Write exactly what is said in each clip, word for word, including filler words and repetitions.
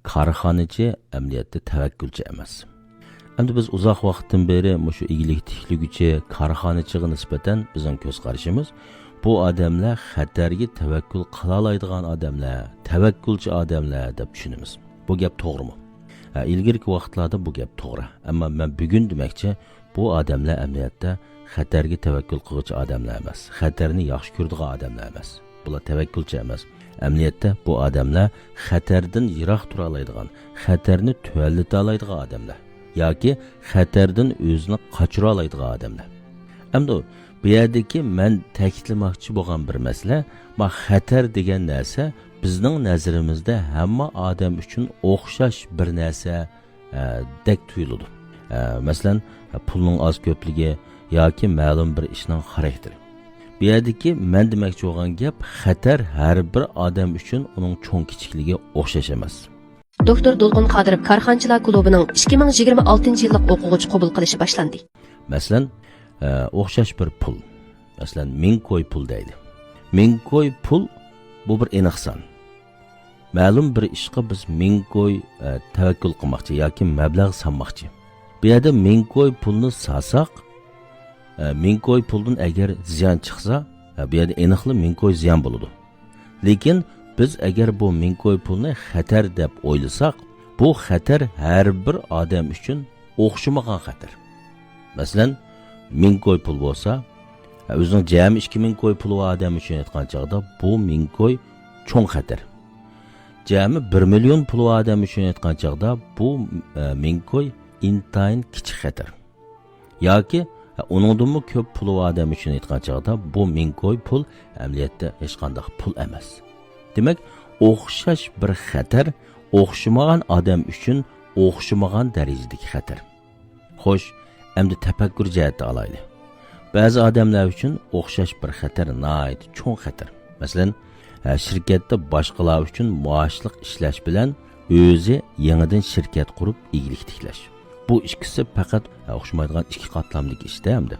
كارخانىچى ئەمەلىيەتتە تەۋەككۈلچى ئەمەس. ئەمدى بىز ئۇزاق ۋاقىتتىن بېرى مۇشۇ ئىگىلىك تىكلىگۈچى، كارخانىچىغا نىسبەتەن بىزنىڭ كۆز قارىشىمىز، بۇ ئادەملەر خەتەرگە تەۋەككۈل قىلالايدىغان ئادەملەر، تەۋەككۈلچى ئادەملەر دەپ چۈشىنىمىز. بۇ گەپ توغرىمۇ؟ ھە، ئىلگىرىكى ۋاقىتلاردا بۇ گەپ توغرا. ئەمما مەن بۈگۈن دېمەكچى، بۇ ئادەملەر ئەمەلىيەتتە خەتەرگە تەۋەككۈل قىلغۇچى ئادەملەر ئەمەس، خەتەرنى ياخشى كۆرىدىغان ئادەملەر ئەمەس. بۇلار تەۋەككۈلچى ئەمەس. ئەمەلىيەتتە بۇ ئادەملەر خەتەردىن يىراق تۇرالايدىغان، خەتەرنى تۆۋەنلىتالايدىغان ئادەملەر ياكى خەتەردىن ئۆزىنى قاچۇرالايدىغان ئادەملەر. ئەمدى بۇ يەردىكى مەن تەكىتلىمەكچى بولغان بىر مەسىلە، ما خەتەر دېگەن نەرسە بىزنىڭ نەزىرىمىزدە ھەممە ئادەم ئۈچۈن ئوخشاش بىر نەرسە، ئە، دەك تۇيۇلىدۇ. ئە، مەسىلەن، پۇلنىڭ ئاز كۆپلۈكى ياكى مەلۇم بىر ئىشنىڭ خاراكتېرى. بۇ يەردىكى مەن دېمەكچى بولغان گەپ، خەتەر ھەر بىر ئادەم ئۈچۈن ئۇنىڭ چوڭ كىچىكلىكى ئوخشاش ئەمەس. دوكتور دولقۇن قادىروف كارخانىچىلار كۇلۇبىنىڭ ئىككى مىڭ يىگىرمە ئالتىنچى يىللىق ئوقۇغۇچى قوبۇل قىلىشى باشلاندى. مەسىلەن، ئە، ئوخشاش بىر پۇل. مەسىلەن، مىڭ كوي پۇل دەيلى. مىڭ كوي پۇل، بۇ بىر ئېنىق سان. مەلۇم بىر ئىشقا بىز مىڭ كوي، ئە، تەۋەككۈل قىلماقچى ياكى مەبلەغ سالماقچى. بۇ يەردە مىڭ كوي پۇلنى سالساق، ئە، مىڭ كوي پۇلدىن ئەگەر زىيان چىقسا، ئە، بۇ يەردە ئېنىقلا مىڭ كوي زىيان بولىدۇ. لېكىن بىز ئەگەر بۇ مىڭ كوي پۇلنى خەتەر دەپ ئويلىساق، بۇ خەتەر ھەر بىر ئادەم ئۈچۈن ئوخشىمىغان خەتەر. مەسىلەن، مىڭ كوي پۇل بولسا، ئۆزىنىڭ جەمئىي ئىككى مىڭ كوي پۇلى بار ئادەم ئۈچۈن ئېيتقان چاغدا بۇ مىڭ كوي چوڭ خەتەر. جەمئىي بىر مىليون پۇلى بار ئادەم ئۈچۈن ئېيتقان چاغدا بۇ، ئە، مىڭ كوي ئىنتايىن كىچىك خەتەر. ياكى، ئە، ئۇنىڭدىنمۇ كۆپ پۇلى بار ئادەم ئۈچۈن ئېيتقان چاغدا بۇ مىڭ كوي پۇل ئەمەلىيەتتە ھېچقانداق پۇل ئەمەس. دېمەك، ئوخشاش بىر خەتەر ئوخشىمىغان ئادەم ئۈچۈن ئوخشىمىغان دەرىجىدىكى خەتەر. خوش، ئەمدى تەپەككۇر جەھەتتە ئالايلى. بەزى ئادەملەر ئۈچۈن ئوخشاش بىر خەتەر ناھايىتى چوڭ خەتەر. مەسىلەن، ھە، شىركەتتە باشقىلار ئۈچۈن مائاشلىق ئىشلەش بىلەن ئۆزى يېڭىدىن شىركەت قۇرۇپ ئىگىلىك تىكلەش. بۇ ئىككىسى پەقەت، ھە، ئوخشىمايدىغان ئىككى قاتلامدىكى ئىشتە ئەمدى.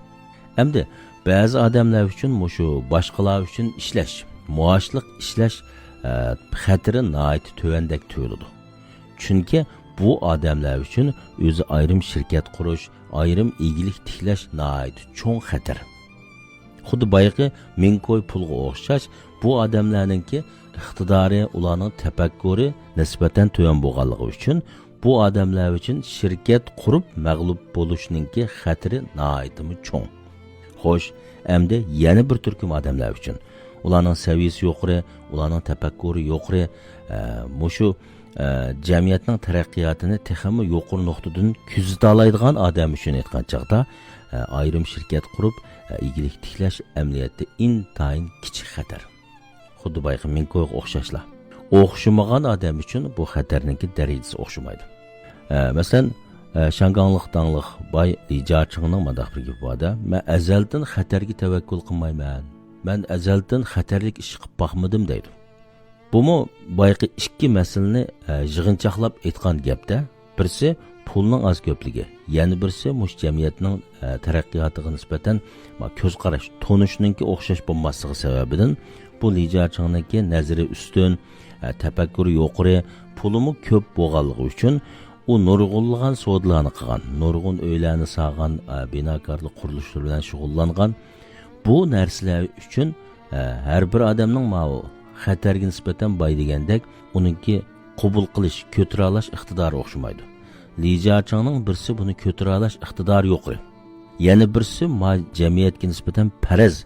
ئەمدى بەزى ئادەملەر ئۈچۈن مۇشۇ باشقىلار ئۈچۈن ئىشلەش، مائاشلىق ئىشلەش، ھە، خەتىرى ناھايىتى تۆۋەندەك تۇيۇلىدۇ. چۈنكى بۇ ئادەملەر ئۈچۈن ئۆزى ئايرىم شىركەت قۇرۇش، ئايرىم ئىگىلىك تىكلەش ناھايىتى چوڭ خەتەر. خۇددى بايىقى مىڭ كوي پۇلغا ئوخشاش، بۇ ئادەملەرنىڭكى ئىقتىدارى، ئۇلارنىڭ تەپەككۇرى نىسبەتەن تۆۋەن بولغانلىقى ئۈچۈن، بۇ ئادەملەر ئۈچۈن شىركەت قۇرۇپ مەغلۇپ بولۇشنىڭكى خەتىرى ناھايىتىمۇ چوڭ. خوش، ئەمدى يەنە بىر تۈركۈم ئادەملەر ئۈچۈن. ئۇلارنىڭ سەۋىيىسى يۇقىرى، ئۇلارنىڭ تەپەككۇرى يۇقىرى، ئە، مۇشۇ، ئە، جەمئىيەتنىڭ تەرەققىياتىنى تېخىمۇ يۇقىرى نۇقتىدىن كۆزىتالايدىغان ئادەم ئۈچۈن ئېيتقان چاغدا، ئە، ئايرىم شىركەت قۇرۇپ، ئە، ئىگىلىك تىكلەش ئەمەلىيەتتە ئىنتايىن كىچىك خەتەر. خۇددى بايىقى مىڭ كويغا ئوخشاشلا. ئوخشىمىغان ئادەم ئۈچۈن بۇ خەتەرنىڭكى دەرىجىسى ئوخشىمايدۇ. ئە، مەسىلەن، ئە، شياڭگاڭلىق داڭلىق باي لى جياچىڭنىڭ مۇنداق بىر گېپى بار-دە، «مەن ئەزەلدىن خەتەرگە تەۋەككۈل قىلمايمەن. مەن ئەزەلدىن خەتەرلىك ئىش قىلىپ باقمىدىم» دەيدۇ. بۇمۇ بايىقى ئىككى مەسىلىنى، ئە، يىغىنچاقلاپ ئېيتقان گەپتە، بىرسى پۇلنىڭ ئاز كۆپلۈكى، يەنە بىرسى مۇشۇ جەمئىيەتنىڭ، ئە، تەرەققىياتىغا نىسبەتەن، ما، كۆز قاراش، تونۇشنىڭكى ئوخشاش بولماسلىقى سەۋەبىدىن بۇ لى جياچىڭنىڭكى نەزىرى ئۈستۈن، ئە، تەپەككۇرى يۇقىرى، پۇلىمۇ كۆپ بولغانلىقى ئۈچۈن ئۇ نۇرغۇنلىغان سودىلارنى قىلغان، نۇرغۇن ئۆيلەرنى سالغان، ئە، بىناكارلىق قۇرۇلۇشلىرى بىلەن شۇغۇللانغان. بۇ نەرسىلەر ئۈچۈن، ئە، ھەر بىر ئادەمنىڭ ماۋۇ خەتەرگە نىسبەتەن باي دېگەندەك، ئۇنىڭكى قوبۇل قىلىش، كۆتۈرەلاش ئىقتىدارى ئوخشىمايدۇ. لى جياچىڭنىڭ بىرسى بۇنى كۆتۈرەلاش ئىقتىدارى يۇقىرى. يەنە بىرسى ما جەمئىيەتكە نىسبەتەن پەرەز،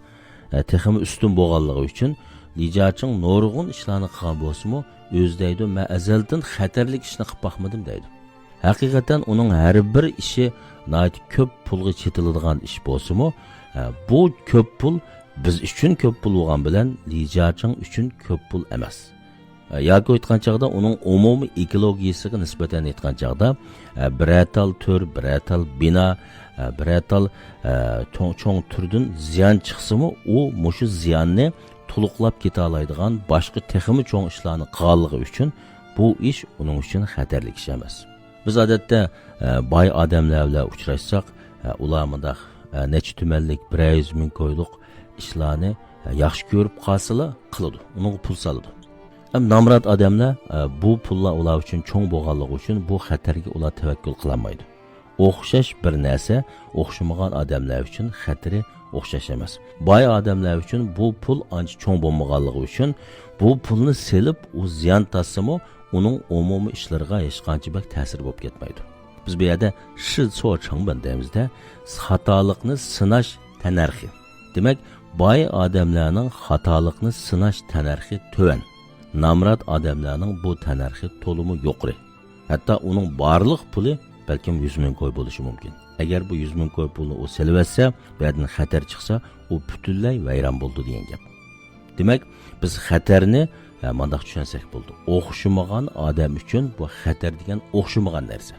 ئە، تېخىمۇ ئۈستۈن بولغانلىقى ئۈچۈن، لى جياچىڭ نۇرغۇن ئىشلارنى قىلغان بولسىمۇ، ئۆزى دەيدۇ، «مەن ئەزەلدىن خەتەرلىك ئىشنى قىلىپ باقمىدىم» دەيدۇ. ھەقىقەتەن ئۇنىڭ ھەر بىر ئىشى ناھايىتى كۆپ پۇلغا چېتىلىدىغان ئىش بولسىمۇ، ئە، بۇ كۆپ پۇل بىز ئۈچۈن كۆپ پۇل بولغان بىلەن لى جياچىڭ ئۈچۈن كۆپ پۇل ئەمەس. ئە، ياكى ئېيتقان چاغدا ئۇنىڭ ئومۇمىي ئېكولوگىيىسىغا نىسبەتەن ئېيتقان چاغدا، ئە، بىرەر تال تۈر، بىرەر تال بىنا، ئە، بىرەر تال، ئە، چوڭ، چوڭ تۈردىن زىيان چىقسىمۇ، ئۇ مۇشۇ زىياننى تولۇقلاپ كېتالايدىغان باشقا تېخىمۇ چوڭ ئىشلارنى قىلغانلىقى ئۈچۈن بۇ ئىش ئۇنىڭ ئۈچۈن خەتەرلىك ئىش ئەمەس. بىز ئادەتتە، ئە، باي ئادەملەر بىلەن ئۇچراشساق، ئە، ئۇلار مۇنداق، ئە، نەچچە تۈمەنلىك، بىرەر يۈز مىڭ كويلۇق ئىشلارنى، ئە، ياخشى كۆرۈپ قالسىلا قىلىدۇ، ئۇنىڭغا پۇل سالىدۇ. ھەم نامرات ئادەملەر، ئە، بۇ پۇللار ئۇلار ئۈچۈن چوڭ بولغانلىقى ئۈچۈن بۇ خەتەرگە ئۇلار تەۋەككۈل قىلالمايدۇ. ئوخشاش بىر نەرسە ئوخشىمىغان ئادەملەر ئۈچۈن خەتىرى ئوخشاش ئەمەس. باي ئادەملەر ئۈچۈن بۇ پۇل ئانچە چوڭ بولمىغانلىقى ئۈچۈن بۇ پۇلنى سېلىپ ئۇ زىيان تارتسىمۇ ئۇنىڭ ئومۇمىي ئىشلىرىغا ھېچقانچە بەك تەسىرى بولۇپ كەتمەيدۇ. بىز بۇ يەردە شى سو چېڭبېن دەيمىزدە، خاتالىقنى سىناش تەننەرخى. دېمەك، باي ئادەملەرنىڭ خاتالىقنى سىناش تەننەرخى تۆۋەن. نامرات ئادەملەرنىڭ بۇ تەننەرخى تولىمۇ يۇقىرى. ھەتتا ئۇنىڭ بارلىق پۇلى بەلكىم يۈز مىڭ كوي بولۇشى مۇمكىن. ئەگەر بۇ يۈز مىڭ كوي پۇلنى ئۇ سېلىۋەتسە، بۇ يەردىن خەتەر چىقسا، ئۇ پۈتۈنلەي ۋەيران بولىدۇ دېگەن گەپ. دېمەك، بىز خەتەرنى، ھە، مانداق چۈشەنسەك بولىدۇ. ئوخشىمىغان ئادەم ئۈچۈن بۇ خەتەر دېگەن ئوخشىمىغان نەرسە.